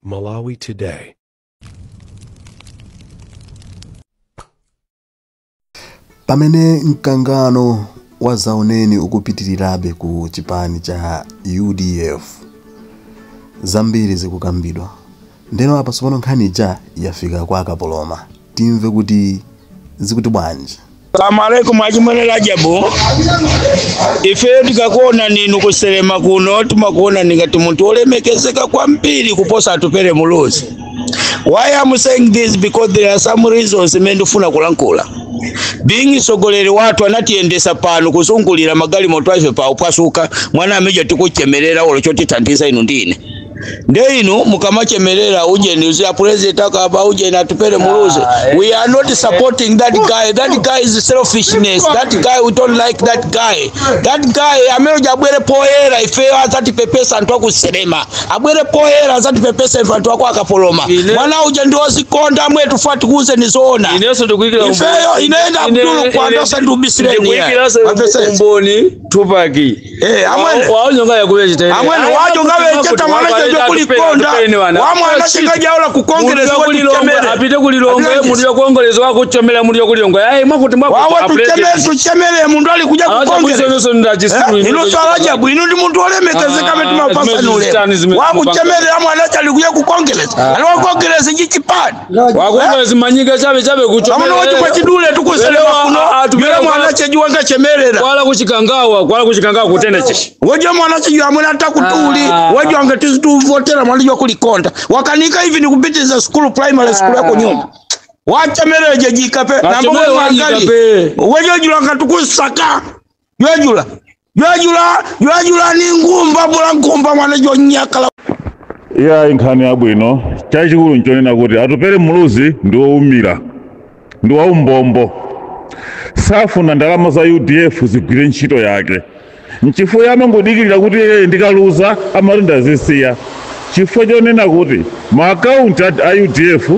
Malawi Today. Pamene mkangano wa zaoneni ukupitirirabe ku chipani cha UDF, zambiri zikukambidwa. Ndeno apa tsopano nkhani ija yafika kwa Akapoloma. Timve kuti zikuti bwanji. Salamu alaikum achimwene Rajabu. Ife tikakuona ninu kuselema kuno tumakuona ngati munthu olemekezeka kwambiri kuposa Atupele Muluzi. Why I'm saying this? Because there are some reasons imene ndifuna kulankhula. Being sogoleri watu anatiyendesa pano kuzungulira magali moto ife pa upasuka mwana ameja tikuchemerera olo chotithandiza inu ndine. Nde inu mukamachemerera uje ni uzi president akaba uje na Atupele Muluzi. We are not supporting that guy. That guy is selfishness. That guy, we don't like that guy. That guy ameja abwere poera ife azatipepesa anthu akuselema. Abwere poera azatipepesa ife anthu ako Akapoloma. Mwana uje ndi ozikonda mwetu fati kuze nizoona. Ifeyo inaenda Abdul kwa ndosa ndubisireni. Umboni Tupaki. Amwene. Waonyo yakuye Amwene wajo ngawe cheta mwana kulikonda wamwana chingajaula ku Congress wa apite kulilongo mundu ya Congress wa kuchomela mundu ya kulilongo ai mwakuti mwakuti wawe tuchemele mundu ali kuja ku Congress ino Rajabu ino ndi mundu olemekezeka metu mapasa nule wa kuchemele mwana chali kuja ku Congress ali wa Congress nji chipani wa Congress manyika chabe chabe kuchomela amuna wacho kwa chidule tukuselema kuno yule mwana chejuwa ngachemerera wala kuchikangawa kutenda chishi weje mwana chejuwa amuna atakutuli weje angetizu votera mwana jwa kulikonda wakanika hivi ni kupitiza school primary school yako nyuma wachemereje jikape na mbogo mwangali weje jula ngatukusaka jula jula ni ngumba bula ngumba mwana jwa nyakala iya inkhani yabwino chachikulu nchonena kuti Atupele Muluzi ndi woumira ndi waumbombo safuna ndalama za UDF zigwire ntchito yake. Nchifukwa yamangodikirira kuti ndikaluza amati ndazisiya. Chifukwa chonena kuti maakaunti a UDF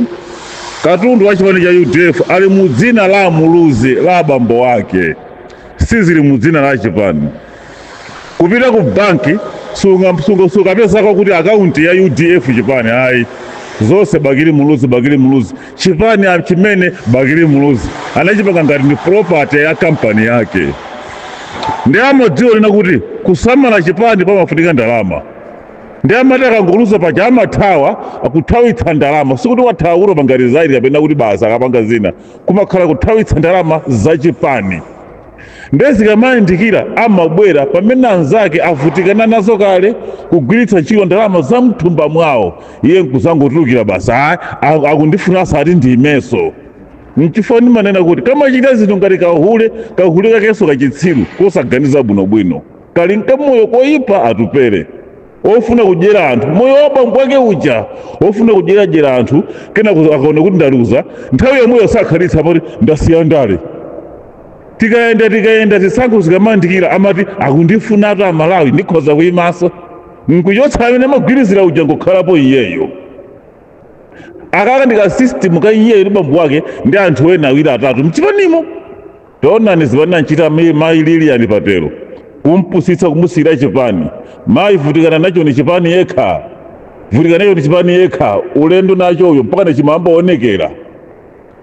katundu wa chipani cha UDF ali mudzina la Muluzi la abambo wake, sizili mudzina la chipani. Kupita ku banki sungapezako kuti akaunti ya UDF chipani ayi zonse Bakili Muluzi Bakili Muluzi chipani chimene Bakili Muluzi anachipanga ngati ndi property ya kampani yake. Ndi amadziwa lina kuti kusamala chipani pamafunika ndalama. Ndi amati akangoluza paja amathawa akuthawitsa ndalama sikuti wathawa kuti pangati zairi kapena kuti basa akapanga zina kumakhala kuthawitsa ndalama za chipani. Ndezikamayindikira amabwera pamene anzake avutikana nazo kale kugwiritsa ntchito ndalama za mthumba mwawo iye nkuzangotulukira basa akundifuna asati ndiimeso. Nchifukwa ndimanena kuti kamachita zinthu ngati kahule kahule kakenso kachitsiru kosaganiza bwinobwino kali nkamoyo koyipa Atupele ofuna kudyera anthu moyo wa bambo wake uja ofuna kudyeradyera anthu kena akaona kuti ndaluza nthawi yomweyo sakhalitsa poti ndasiya ndale. Tikayenda zisankho zikamayandikira amati akundifunatu Amalawi ndikhoza kuyimaso nkuchotsa amene amagwirizira uja ngokhalapo iyeyo. Akaka ndika system ka iyeyo ndi bambo wake ndi anthu ena awiri atatu mchipanimo. Taonani zimene anachita mayi Lilian Patero kumpusitsa kumusiyira chipani mayi vutikana nacho ni chipani yekha vutikana nacho ni chipani yekha ulendo nacho uyo mpaka nachimamba onekera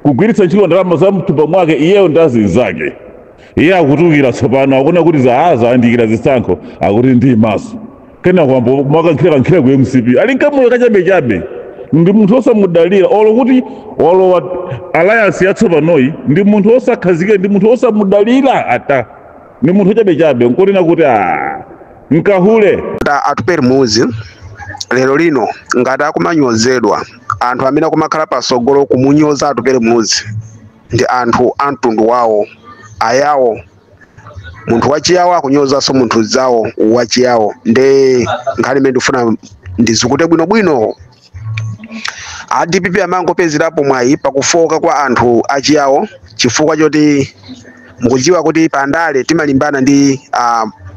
kugwiritsa ntchito ndalama za mthumba mwake iyeyo ndi azinzake. Iye akutukira tsopano akuona kuti zaayandikira zisankho akuti ndi maso kena kwambo mwakankhira ku MCP ali nkamoyo kachabechabe ndi munthu osamudalira olo kuti olowa alliance yatsopanoyi ndi munthu osakhazika ndi munthu osamudalira ata ndi munthu chabechabe nkunena kuti nkahule. Atupele Muluzi lero lino ngati akumanyozedwa anthu amene akumakhala pasogolo kumunyoza Atupele Muluzi ndi anthu a mtundu wawo ayawo. Munthu wachiyawo akunyozanso munthu zawo wachiyawo. Nde nkhani imene ndifuna ndizikute bwinobwino. A DPP amangopezerapo mwayi pakufoka kwa anthu achiyawo chifukwa choti mukudziwa kuti pandale timalimbana ndi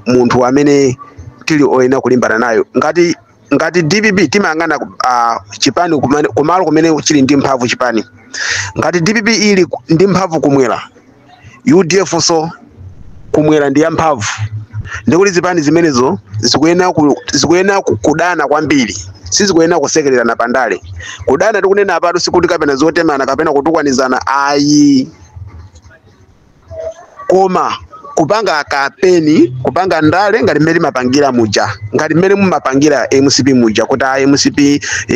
munthu amene tili oyena kulimbana nayo. Ngati DPP timayang'ana chipani kumalo kumene chili ndi mphamvu chipani. Ngati DPP ili ndi mphamvu kumwera, UDF so kumwera ndi yamphamvu. Ndikuti zipani zimenezo zikuyenera kudana kwambiri. Sizikuyenera kusekererana pandale. Kudana tikunena apatu sikuti kapena zotemana kapena kutukwanizana ayi, koma kupanga kapeni kupanga ndale ngati mmene timapangira muja, ngati mmene mumapangira MCP muja, kuti a MCP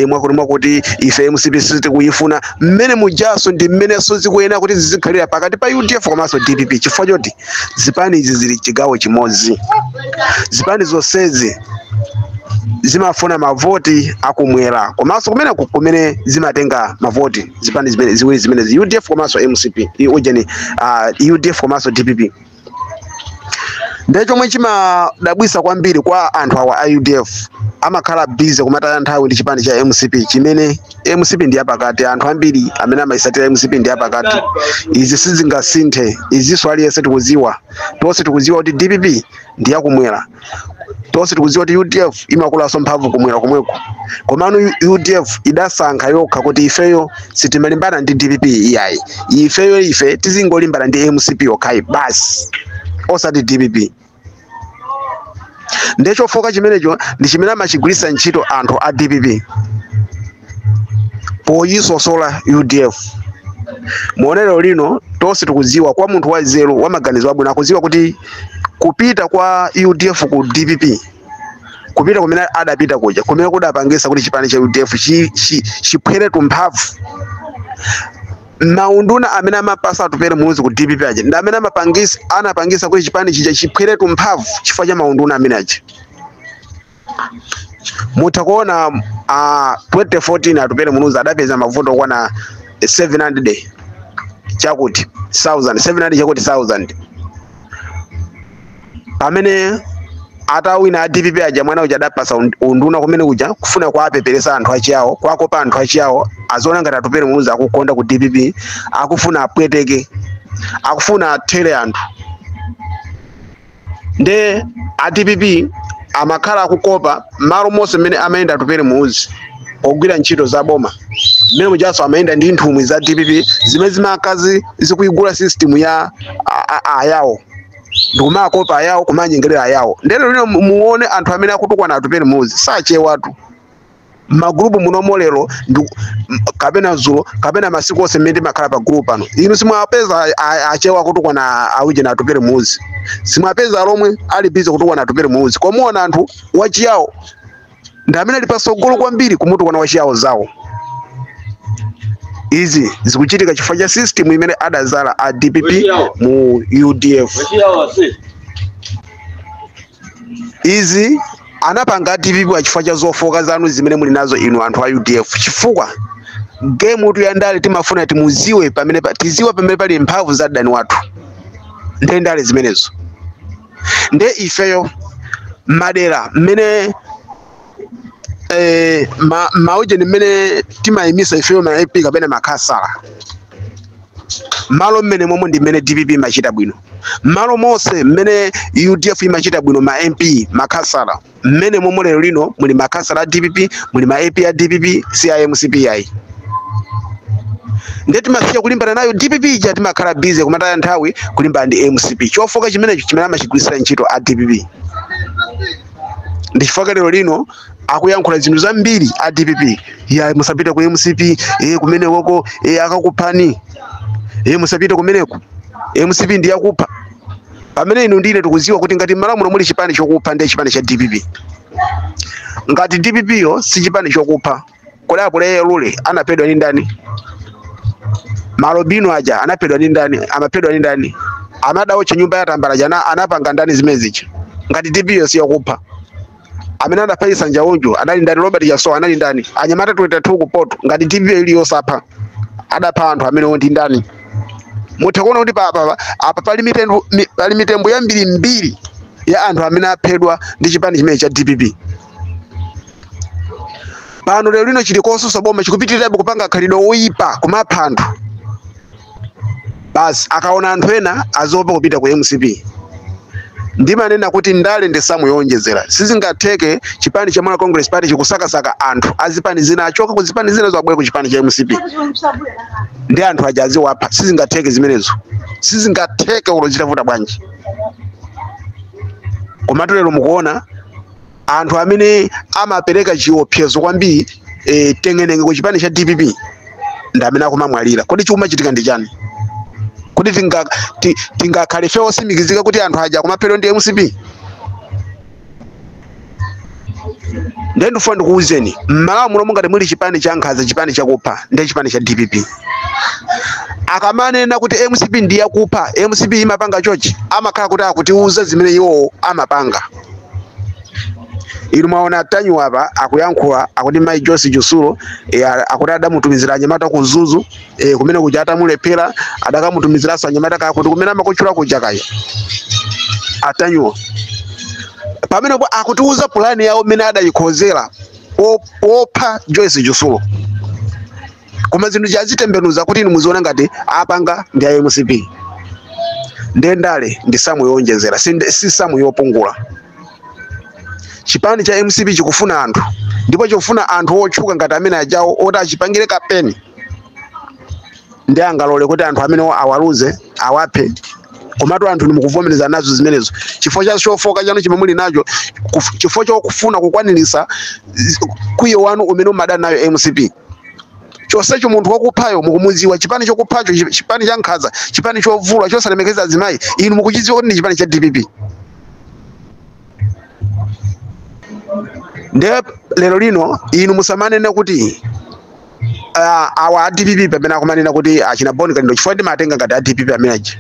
mwakuti mwakuti, ife MCP sitikuyifuna mmene mujaso, ndi mmenenso zikuyenera kuti zizikhalira pakati pa UDF komanso DPP, chifukwa choti zipani izi zili chigawo chimodzi. Zipani zonsezi zimafuna mavoti akumwera, komanso kumene kumene zimatenga mavoti zipani zimene ziwiri zimenezi, UDF komanso MCP, ujeni, UDF komanso DPP. Ndiye chomwe chimadabwisa kwambiri kwa anthu awa a UDF, amakhala busy kumataya nthawi ndi chipani cha MCP, chimene MCP ndi yapakati. Anthu ambiri amene amayisatira MCP ndi yapakati. Izi sizingasinthe, izinso aliyense tikuziwa, tonse tikuziwa kuti DPP ndi yakumwera, tonse tikuziwa kuti UDF imakulanso mphamvu kumwera komweko. Komano UDF idasankha yokha kuti ifeyo sitimalimbana ndi DPP iyayi, ifeyo ife tizingolimbana ndi MCP yokhayi basi, osati DPP. Ndiye chofoka chimenecho ndi chimene amachigwiritsa ntchito anthu a DPP poyisosola UDF. Muonero lino tonse tikudziwa, kwa munthu wa nzeru wa maganizo abwino akudziwa kuti kupita kwa UDF ku DPP, kupita kumene adapita kuja, kumene kudapangisa kuti chipani cha UDF chiphweretu mphamvu. Maunduna amene amapasa Atupele Muluzi ku DPP aja ndi amene amapangisa, anapangisa kuti chipani chija chiphweretu mphamvu, chifukwa cha maunduna amene aja. Mutha kuona 2014 Atupele Muluzi adapeza mavuto okwana 700 chakuti 1000, 700 chakuti 1000, pamene atawina a DPP aja, mwana uja adapasa unduna kumene kuja, kufuna kuapeperesa anthu achiyawo, kwakopa anthu achiyawo aziona ngati Atupele Muluzi akukonda ku DPP, akufuna apweteke, akufuna athere anthu. Nde a DPP amakhala akukopa malo monse mmene amayenda Atupele Muluzi pogwira ntchito za boma, mmene mujaso amayenda ndi nthumwi za DPP zimene zimakazi zikuigula system ya ayawo, ndikumakopa ayawo, kumanyengerera ayawo. Ndero lino muone anthu amene akutukwana Atupele Muluzi sachewatu magrupu munomo lero kapena zulo kapena masiku onse mmene timakhala pa group pano. Inu simwapeza achewa kutukwana awije na Atupele Muluzi, simwapeza lomwe ali busy kutukwana Atupele Muluzi. Komuona anthu wachiyawo ndi amene ali pasogolo kwambiri kumutukwana wachiyawo zawo. Izi zikuchitika chifukwa cha system imene adazala a DPP mu UDF. Izi anapanga a DPP chifukwa cha zofoka zanu zimene muli nazo inu anthu a UDF, chifukwa game tu ya ndale timafuna timuziwe pamene tiziwe pamene pali mphamvu za dani wathu, ndiye ndale zimenezo. Ndiye ifeyo madera mmene maujeni mmene timayimisa ifeyo ma MP kapena makhansala, malo mmene momwe ndi mmene DPP imachita bwino, malo monse mmene UDF imachita bwino ma MP makhansala, mmene momwe lero lino muli makhansala a DPP, muli ma MP a DPP, si a MCP ayi. Ndiye timasiya kulimbana nayo DPP ija, timakhala busy kumataya nthawi kulimbana ndi MCP. Chofoka chimenecho chimene amachigwirisira ntchito a DPP, ndi chifukwa lero lino akuyankhula zinthu zambiri a DPP: ya musapite ku MCP, kumene woko akakuphani, musapite kumeneko, MCP ndi yakupha. Pamene inu ndine tikuziwa kuti ngati malamulo muli chipani chokupha ndiye chipani cha DPP. Ngati DPP yo si chipani chokupha, kodi Apuleyo Lule anaphedwa ndi ndani? Malobino aja anaphedwa ndi ndani? Amaphedwa ndi ndani? Amadaotcha nyumba ya tambala jana anapanga ndani zimene zija? Ngati DPP yo si yakupha, amene adapha Njaunju anali ndani? Robert Chasowa anali ndani? Anyamata 22 kupoto, ngati DPP ili yosapha, adapha anthu amene ndi ndani? Mutha kuona kuti apa pali mitembo yambiri mbiri ya anthu amene aphedwa ndi chipani chimene cha DPP. Pano lero lino chilikonso boma chikupitirirabe kupanga khalidwe oyipa kumapha anthu basi, akaona anthu ena azopa kupita ku MCP. Ndimanena kuti ndale ndi samu yowonjezera. Sizingatheke chipani cha Malawi Congress Party chikusakasaka anthu azipani zina achoka ku zipani zina zabwera ku chipani cha MCP ndi anthu aja aziwapha. Sizingatheke zimenezo, sizingatheke ulo zitavuta bwanji. Komatu lero mukuona Anthu amene amapereka chiopsezo kwambiri tengenenge ku chipani cha DPP ndi amene akumamwalira. Kodi chikumachitika ndi chani? Kodi tingakhale fe osimikizika kuti anthu aja akumaphedwa ndi MCP? Ndiye ndifuna ndikuwuzeni, m'Malawi muno mungati muli chipani cha nkhanza, chipani chakupha, ndiye chipani cha DPP. Akamanena kuti MCP ndi yakupha, MCP imapanga chochi, amakhala kuti akutiuza zimene iwo amapanga. Inu mwaona Tanyu apa akuyankhula akuti Mai Joyce Chitsulo akuti adamutumizira anyamata ku Mzuzu, kumene kuja atamulephera adakamutumiziranso anyamata kakuti kumene amakutchula kuja kaya Atanyuwa. Pamenepo akutiuza pulani yawo mmene adayikhozera popha Joyce Chitsulo, koma zinthu azitembenuza kuti inu muziona ngati apanga ndi a MCP. Ndiye ndale ndi samu yowonjezera, si samu yopungula. Chipani cha MCP chikufuna anthu, ndipo chikufuna anthu otchuka ngati amene ajawo oti achipangire kapeni, ndi angalole kuti anthu amene awaluze awaphe. Komatu anthu nimukuvomereza nazo zimenezo chifukwa cha chofoka chanu chimwe muli nacho, chifukwa chokufuna kukwanirisa kwiyo wanu umene umadana nayo MCP. Chonsecho munthu wakuphayo mukumudziwa, chipani chokuphacho, chipani cha nkhanza, chipani chovula, chosalemekeza azimayi, inu mukuchidziwa kuti ndi chipani cha DPP. Ndiye lero lino inu musamanene kuti awa a DPP pamene akumanena kuti achina Boni Kalindo, chifukwa timatenga ngati a DPP amene aja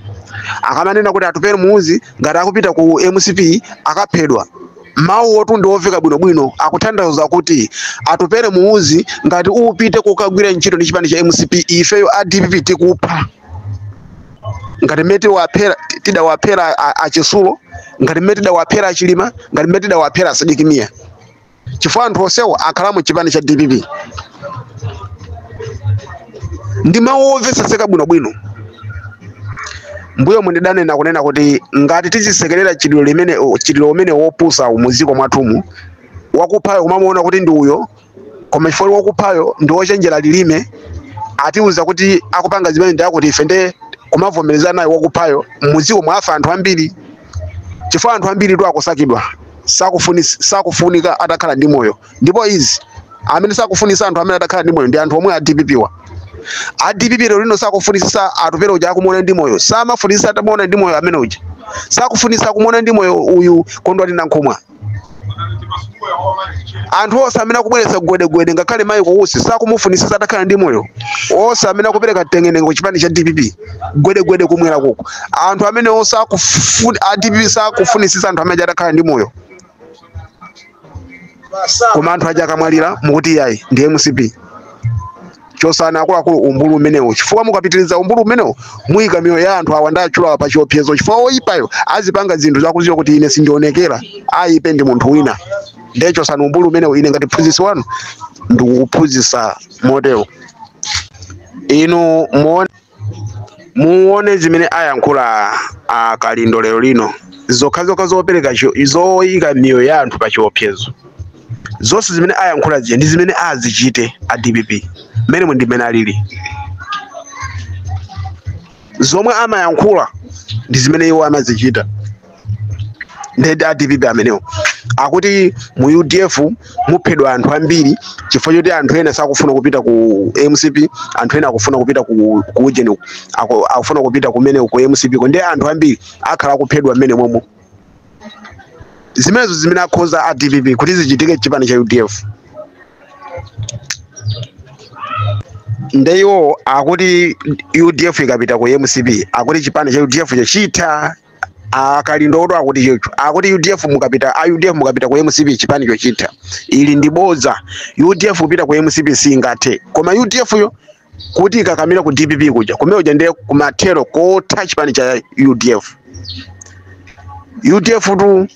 akamanena kuti Atupele Muluzi ngati akupita ku MCP akaphedwa, mawu otu ndi oveka bwinobwino akutanthauza kuti Atupele Muluzi ngati upite kukagwira ntchito ndi chipani cha MCP, ifeyo a DPP tikupha. Ngati mmene tidawaphera achisulo, ngati mmene tidawaphera achilima, ngati mmene tidawaphera Sidik Mia, chifukwa anthu onsewo akhala mu chipani cha DPP. Ndi mawu omvetsetseka bwinobwino. Mbuyo mundidanena kunena kuti ngati tizisekerera chililo umene wopusa muziko mwathumu, wakuphayo kumamuona kuti ndi uyo, koma chifukwa wakuphayo ndi wochenjera lilime, atiuza kuti akupanga zimene ndi akuti ife nde kumavomereza naye wakuphayo, muziko mwafa anthu ambiri, chifukwa anthu ambiri tu akusakidwa, sakufunika atakhala ndi moyo. Ndipo izi amene sakufunisa anthu amene atakhala ndi moyo ndi anthu omwe a DPP wa. A DPP lero lino sakufunisa Atupele uja akumuona ndi moyo, samafunisa atamuona ndi moyo amene uja, sakufunisa kumuona ndi moyo uyu Kondwani Nankhumwa. Anthu onse amene akubweretsa gwedegwede ngakhale mayi Usi sakumufunisa atakhala ndi moyo, onse amene akupereka tengenenge ku chipani cha DPP gwedegwede kumwera kuko, anthu amene onse a DPP sakufunisisa anthu amene atakhala ndi moyo. Koma anthu aja akamwalira mukuti yayi ndi MCP. Chosana akuluakulu umbulu umenewo, chifukwa mukapitiriza umbulu umenewo muyika miyoyo ya anthu awa ndatchula pa chiopsezo, chifukwa oyipayo azipanga zinthu zakuziwa kuti ine sindionekera, ayipe ndi munthu wina. Ndiye chosana umbulu umenewo. Ine ngati mphunzitsi wanu ndikukuphunzitsa motero. Inu muone zimene ayankhula a Kalindo lero lino, zokhazokha zopereka zoyika miyoyo ya anthu pa chiopsezo. Zonse zimene ayankhula zija ndi zimene azichite a DPP, mmene ndi mmene alili. Zomwe amayankhula ndi zimene iwo amazichita. Ndi a DPP amenewo akuti mu UDF muphedwa anthu ambiri chifukwa choti anthu ena sakufuna kupita ku MCP, anthu ena akufuna kupita ku ujeni, akufuna kupita kumene ku MCP, ndi anthu ambiri akhala kuphedwa mmene momwe. Zimenezo zimene akhoza a DPP kuti zichitike chipani cha UDF. Ndiwo akuti UDF ikapita ku MCP, akuti chipani cha UDF chachitha. Akalindo oto akuti chocho, akuti UDF mukapita, a UDF mukapita ku MCP chipani chochitha. Ili ndi bodza. UDF kupita ku MCP singathe, koma UDF yo kuti ikakamira ku DPP kuja kumene kuja ndiye kumathero kotha chipani cha UDF. UDF tu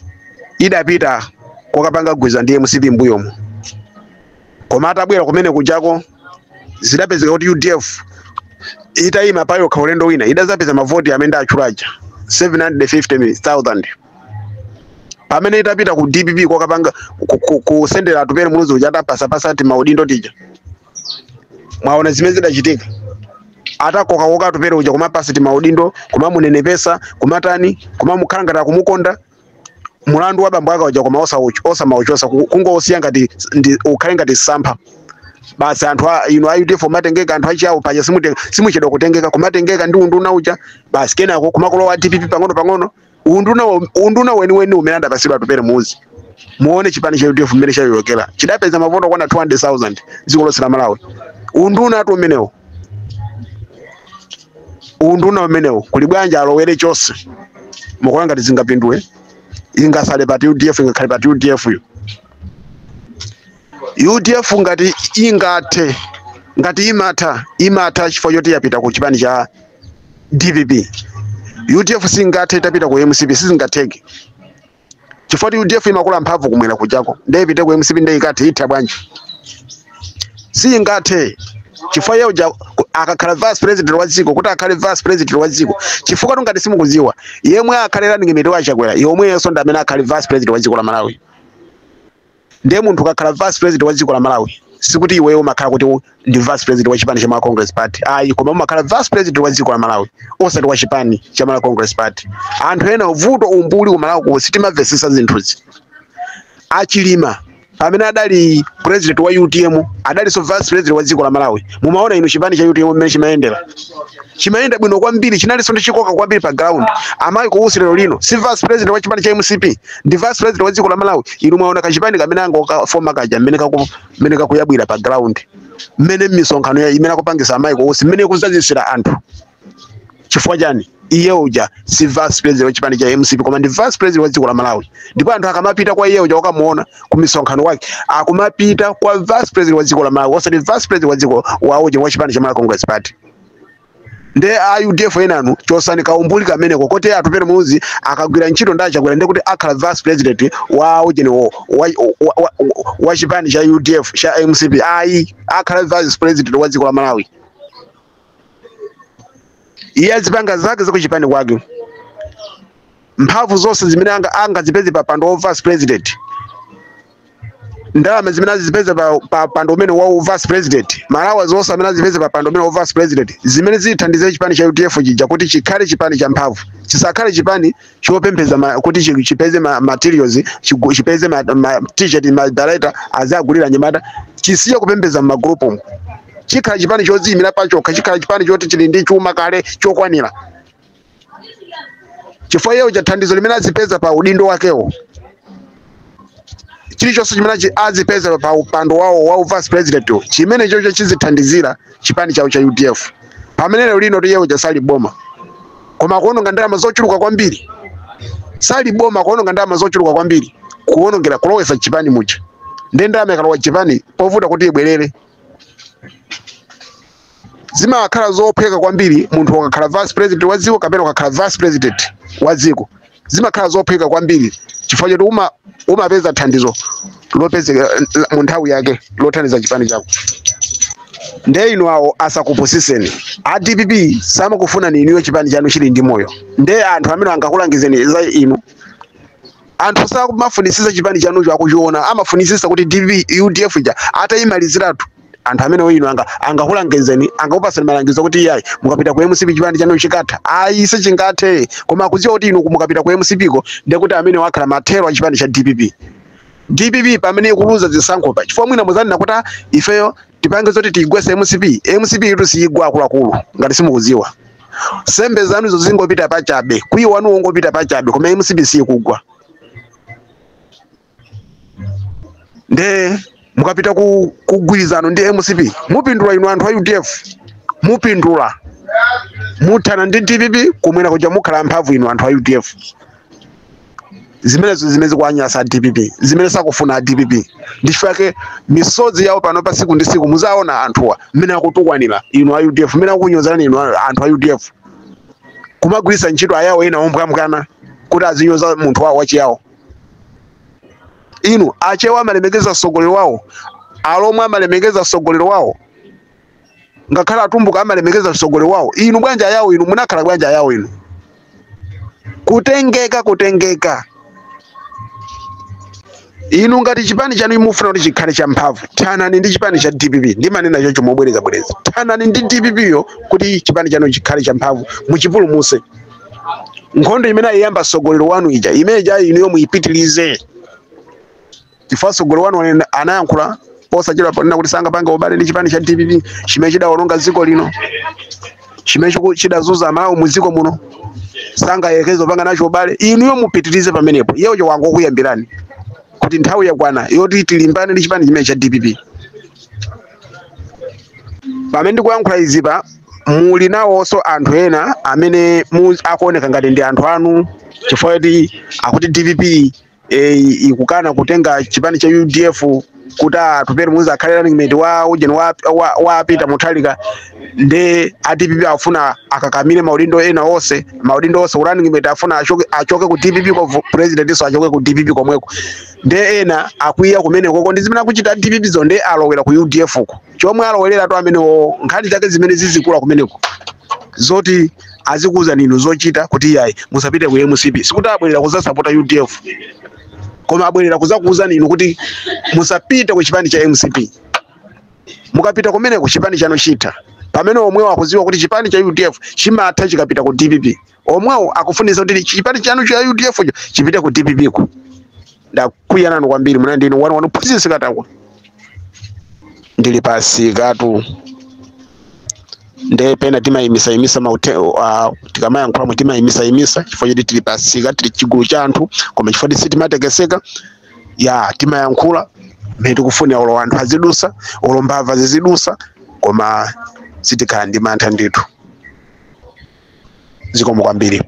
idapita kokapanga gwiza ndi MCP mbuyomo, koma atabwera kumene kujako zidapezeka kuti UDF itayima payokha ulendo wina idazapeza mavoti amene atchulaja 750,000. Pamene itapita ku DPP kokapanga kusendera Atupele Muluzi uja atapasapasa ati maudindo tija, mwaona zimene zidachitika. Atakokakoka Atupele uja kumapasa ti maudindo, kumamunenepesa, kumatani, kumamukhala ngati akumukonda. Mulandu wa bambo ake uja koma osamauchosa kungosiya ngati ukhale ngati sampha basi. Anthu inu a UDF matengeka, anthu achiyawo paja simuchedwa kutengeka, kumatengeka ndi unduna uja basi, kenako kumakolowa DPP pang'ono pang'ono. Unduna weniweni umene adapasidwa Atupele Muluzi, muone chipani cha UDF mmene chayoyokera, chidapeza mavoto okwana 200,000 dziko lonse la Malawi. Unduna atu umenewo, unduna umenewo kuli bwanja alowere chonse. Mukuona ngati zingapindule? Ingasale pati UDF? Ingakhale pati UDF yo? UDF ngati ingathe, ngati imatha, imatha chifukwa choti yapita ku chipani cha DPP. UDF singathe itapita ku MCP, sizingatheke, chifukwa kuti UDF imakula mphamvu kumwera kuchako. Ndiye ipite ku MCP, ndiye ikathe? Itha bwanji? Singathe, chifukwa iye uja akakhala vice president wa dziko, kuti akhale vice president wa dziko, chifukwa tungati simukudziwa, yemwe akhale running mate wa Chakwera yomweyenso ndi amene akhale vice president wa dziko la Malawi. Ndiye munthu ukakhala vice president wa dziko la Malawi, sikuti iweyo umakhala kuti ndi vice president wa chipani cha Malawi Congress Party, ayi, koma umakhala vice president wa dziko la Malawi, osati wa chipani cha Malawi Congress Party. Anthu ena vuto umbuli ku Malawi ku sitimamvesesa zinthuzi. Achilima pamene adali president wa UTM, adalinso vice president wa dziko la Malawi. Mumaona inu chipani cha UTM mmene chimayendera, chimayenda bwino kwambiri, chinalinso ndi chikoka kwambiri pa ground. Amayi kuusi lero lino si vice president wa chipani cha MCP, ndi vice president wa dziko la Malawi. Inu mwaona kachipani kamene angokafoma kaja mmene kakuyabwira pa ground, mmene m'misonkhano imene akupangisa amayi kuusi, mmene kuzazisira anthu, chifukwa chani? Iye uja si vice president wa chipani cha MCP, koma ndi vice president wa dziko la Malawi. Ndipo anthu akamapita kwa iye uja wakamuona ku misonkhano wake, akumapita kwa vice president wa dziko la Malawi, osati vice president wa dziko wa uja wa chipani cha Malawi Congress Party. Nde a UDF enanu chosani kaumbuli kameneko koti Atupele Muluzi akagwira ntchito ndi Achakwera ndi kuti akhala vice president wa ujeni wa chipani cha UDF, cha MCP, ayi, akhala vice president wa dziko la Malawi. Iye azipanga zake zakuchipani kwake. Mphamvu zonse zimene angazipeze pa pando wa vice president, ndalama zimene azipeze pa pando umene wa vice president, malawa zonse amene azipeze pa pando umene wa vice president, zimene zithandize chipani cha UDF chija kuti chikhale chipani cha mphamvu, chisakhale chipani chopembeza kuti chipeze materials, chipeze ma t-shirt, ma director azagulira nyamata, chisiye kupembeza m'magrupu umu. Chikhala chipani chodziyimira pachokha, chikhala chipani choti chili ndi chuma kale chokwanira, chifukwa iye uja thandizo limene azipeza pa udindo wakewo, chilichonse chimene azipeza pa upando wawo wa vice president, chimene chocho chizithandizira chipani chawo cha UDF. Pamene lero lino iye uja sali boma, koma kuononga ndalama zochuluka kwambiri. Sali boma, kuononga ndalama zochuluka kwambiri, kuonongera kulowesa chipani muja. Ndiye ndalama ikalowa chipani, povuta kuti ibwerere. Zimakhala zophweka kwambiri munthu ukakhala vice president wa dziko kapena ukakhala vice president wa dziko, zimakhala zophweka kwambiri chifukwa choti umapeza thandizo lopezeka mu nthawi yake lothandiza chipani chako. Nde inu awo asakupusiseni. A DPP samakufuna ni inuyo chipani chanu chili ndi moyo. Nde anthu amene angakulangizeni za inu, anthu sakumafunisisa chipani chanucho akuchiona, amafunisisa kuti DPP, UDF ija atayimaliziratu. Anthu amene inu angakulangizeni, angakupasani malangizo kuti iyayi, mukapita ku MCP chipani chanu chikatha. Ayi, sichingathe, koma akudziwa kuti inu mukapita ku MCP ko, ndekuti amene wakhala mathero a chipani cha DPP. DPP pamene ikuluza zisankho pa, chifukwa mwina muzanena kuti, "Ah, ifeyo tipange zoti tigwese MCP." MCP itu siyigwa, akuluakulu, ngati simukudziwa. Sembe zanuzo zingopita pachabe, kwiyo wanu ungopita pachabe, koma MCP siyikugwa. Nde mukapita ku kugwirizano ndi MCP, mupindula inu anthu a UDF? Mupindula? Muthana ndi DPP kumwera kuja, mukhala mphamvu inu anthu a UDF. Zimenezo zimene zikuwanyasa a DPP, zimene sakufuna a DPP. Ndi chifukwa chake misozi yawo pano pa siku ndi siku, muzaona anthuwa mmene akutukwanira inu a UDF, mmene akukunyozerani inu anthu a UDF, kumagwiritsa ntchito ayawo ena ombwambwana kuti azinyoza munthu wawo wachiyawo. Inu Achewa amalemekeza mtsogoleri wawo, Alomwe amalemekeza mtsogoleri wawo, ngakhale Atumbuka amalemekeza mtsogoleri wawo. Inu bwanja ayawo inu munakhala bwanja ayawo inu? Kutengeka, kutengeka. Inu ngati chipani chanu mufuna kuti chikhale champhamvu, thanani ndi chipani cha DPP. Ndimanena chocho mobwerezabwereza, thanani ndi DPP yo kuti chipani chanu chikhale champhamvu, muchipulumuse. Nkhondo imene ayiyamba sogolero wanu ija, imene ija inuyo muyipitilize, chifukwa sogolero wanu anayankhula posachedwa ponena kuti sangapange ubale ndi chipani cha DPP chimene chidawononga dziko lino, chimene chidazuza Malawi mu dziko muno, sangayekeze kupanga nacho ubale. Inuyo mupitirize pamenepo. Iyeyo wangokuyambirani kuti nthawi yakwana yoti tilimbane ndi chipani chimene cha DPP. Pamene ndikuyankhula izi pa muli nawonso anthu ena amene akuoneka ngati ndi anthu anu, chifukwa kuti akuti DPP ikukana kutenga chipani cha UDF kuti Atupele Muluzi akhale running mate wa ujeni wa Peter Mutharika. Nde a DPP afuna akakamire maudindo ena onse, maudindo onse, running mate afuna achoke ku DPP, ko president so achoke ku DPP komweko. Nde ena akwiya kumene koko ndi zimene akuchita DPP zo, nde alowera ku UDF ko. Chomwe alowerera to amenewo, nkhani zake zimene zizikula kumeneko zoti azikuuza ninu zochita kuti yayi, musapite ku MCP. Sikuti abwerera kuzasapota UDF, koma abwerera kuzakuuza ninu kuti musapite ku chipani cha MCP. Mukapita kumeneko chipani chanu chitha. Pamene omwewo akuziwa kuti chipani cha UDF chimatha chikapita ku DPP, omwewo akufunisa kuti chipani chanu cha UDF cho chipite ku DPP ku. Ndakwiya nanu kwambiri. Muna ndinu wanu wanu phunzitsi Katakwa, ndili pasikatu. Nde pena timayimisa maute tikamayankhulamo timayimisa chifukwa choti tili pasika, tili chigulu cha anthu, koma chifukwa sitimatekeseka ya timayankhula mmene tikufunira, olo anthu azidusa, olo mbava zizidusa, koma sitikhala ndi mantha ndithu. Zikomo kwambiri.